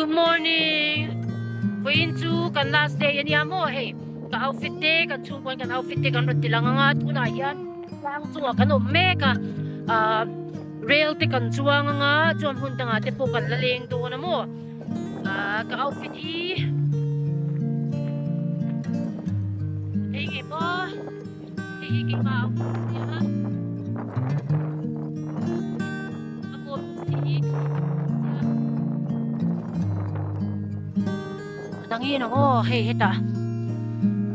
Good morning vawiin chu kan last day ania maw hei ka outfit te kan chhungkawn kan outfit te kan rawn ti lang anga tunah hian tlang chungah kan awm mek a ah rail te kan chuang anga chuan hmun dangah te pawh kan la leng dawn a maw ah ka outfit hi hei nge maw hei hi keimah outfit ania a. Dangin ang aw hei hetah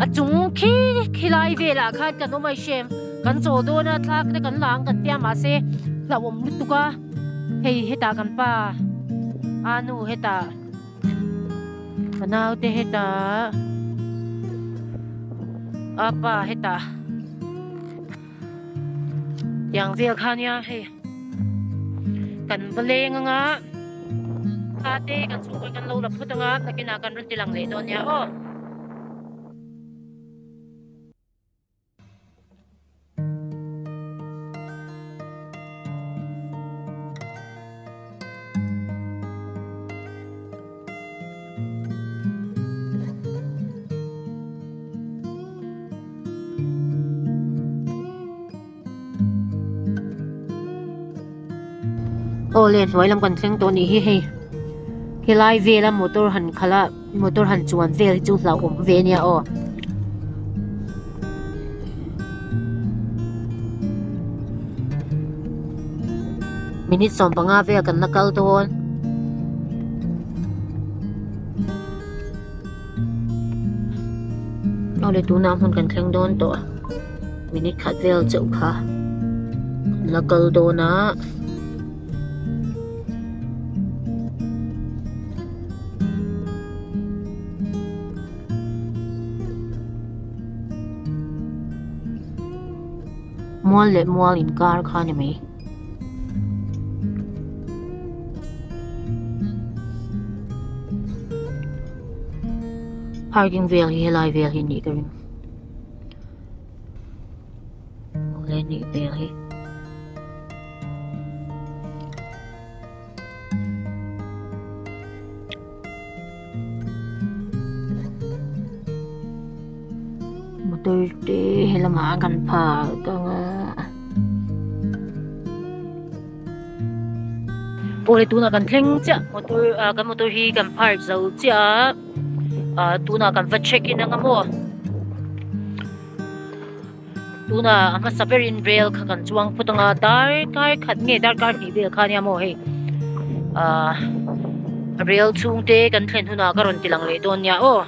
a chung khi khilai velah khan kan awm a i hrem kan chaw dawn a thla te kan la ang kan tia mahse hlauhawm lutuk a hei hetah kan pa a nu hetah ka naute hetah a pa hetah. Tiang vel kha nia hei kan va leng anga thla te kan chhungkaw kan lo la phut anga nakinah kan rawn ti lang leh dawn nia aw. Aw le hnuai lam kan thleng tawh anih hi hei helai vela motor han khalh a motor han chuan vel hi chu hlauhawm ve ania aw. Minute 15 vel kan la kal dawn. Awle tunah hmun kan thleng dawn tawh a minute khat vel chauh kha kan la kal dawn a. Mual leh mual inkar kha a ni mai. Parking vel hi helai vel hi nih ka ring awle nih vel hi. Motor te helamah kan park anga. Awle tunah kan thleng chiah motor ah kan motor hi kan park zo chiah a ah tunah kan va check in anga maw tunah a hmasa berin rail kha kan chuang phawt anga darkar khat nge darkar hnih vel kha ania maw hei ah rail chhung te kan thlen hunah ka rawn ti lang leh dawn nia aw.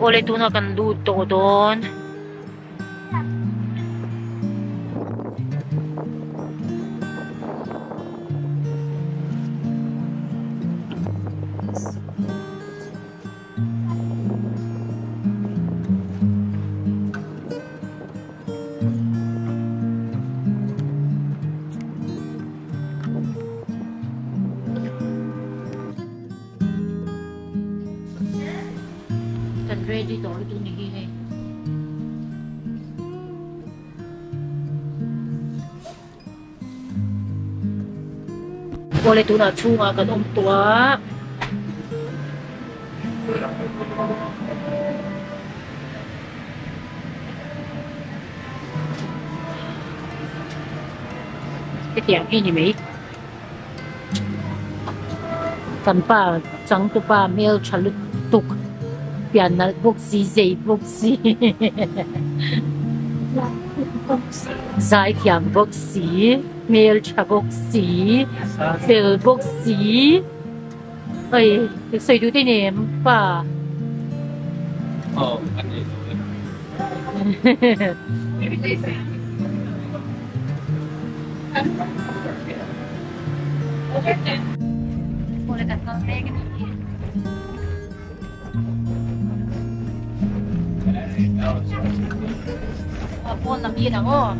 Awle tunah kan lut tawh dawn. Kan ready tawh lutuk ni hi hei. Awle tunah chhungah kan awm tawh a. Hetiang hi ni mai. Kan pa changtupa hmel tha lutuk pian nalh bawk si zei bawk si zaithiam bawk si hmel tha bawk si fel bawk si hei sawi duh te nem pa. Pawn lam hi ang aw.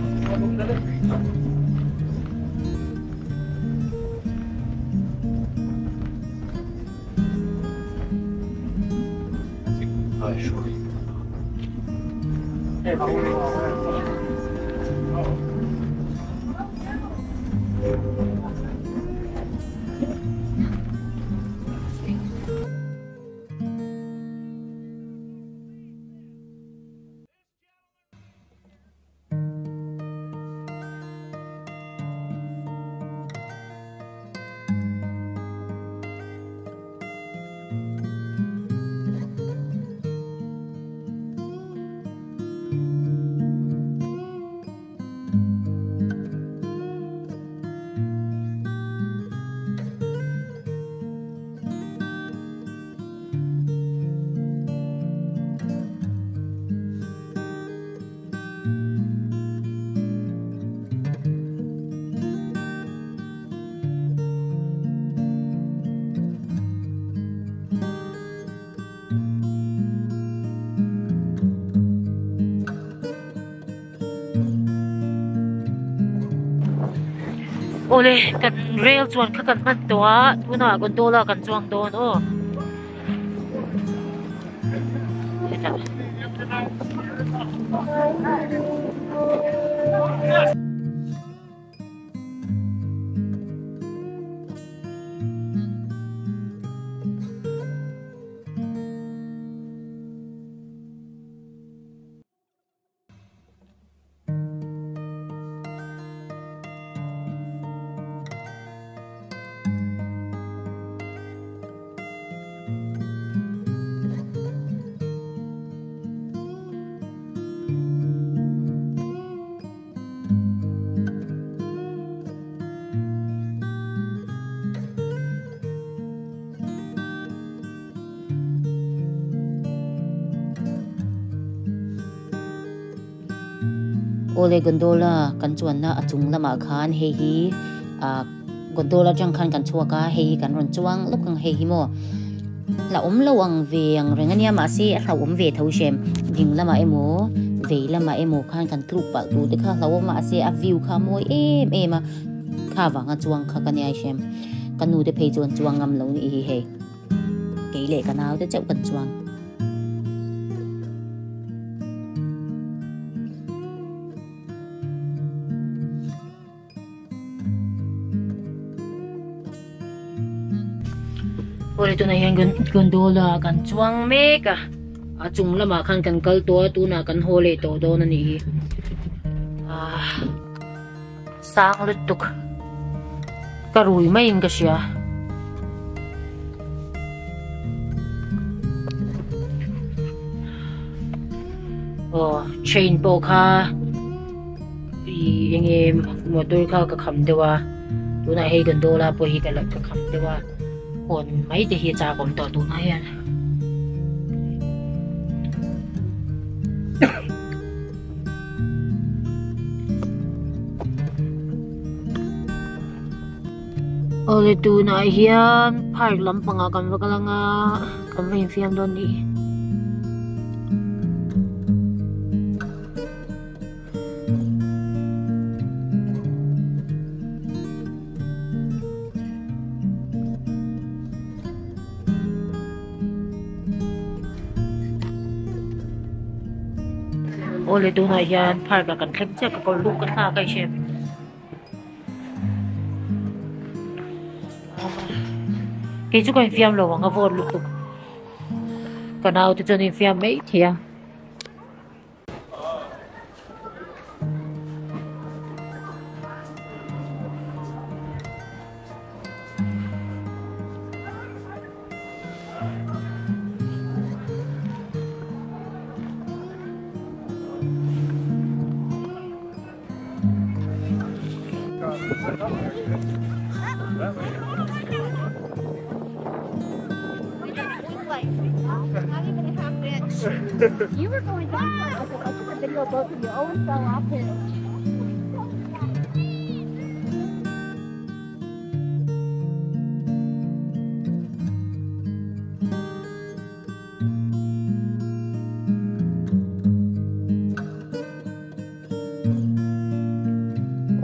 Awle kan rel chuan kha kan hman tawh a tunah gondola kan chuang dawn aw. Hetah. Awle gondola kan chuanna a chung lamah khan hei hi ah gondola atang khan kan chhuak a hei hi kan rawn chuang lawk ang hei hi maw hlauhawm lo ang ve ang reng ania mahse a hlauhawm ve tho hrem ding lamah emaw vei lamah emaw khan kan tluk palh tur te kha hlauhawm mahse a view kha a mawi em em a kha vanga chuang kha ka nia hrem ka nu te phei chuan chuang ngam lo nih hi hei kei leh ka nau te chauh kan chuang. Awle tunah hian gondola kan chuang mek a a chung lamah khan kan kal tawh a tunah kan haw leh tawh dawn a nih hi ah sang lutuk ka rui maiin ka hria. Aw train pawh kha ih eng nge motor kha ka kham deuh a tunah hei gondola pawh hi ka la ka kham deuh a hawn mai te hi a chak awm tawh tunah hian. Awle tunah hian park lampangah kan va kal anga kan va infiam dawn a ni. Awle tunah hian park ah kan thleng chiah ka kawr luk ka thlak a i hre. Kei chu ka infiam lo ang a vawt lutuk ka naute chuan a infiam mai thei a.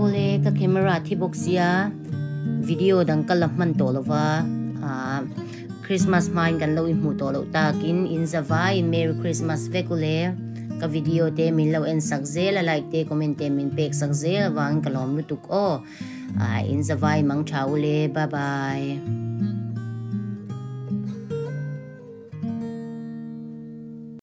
Awle ka camera thi bawk sia video dang ka la hman tawh lova ah Christmas hmain kan lo inhmuh tawh loh takin in za vaiin Merry Christmas vek ule ka video te min lo en sak zel a like te comment te min pek sak zel avangin ka lawm lutuk aw ah in za vai mang tha ule bye bye.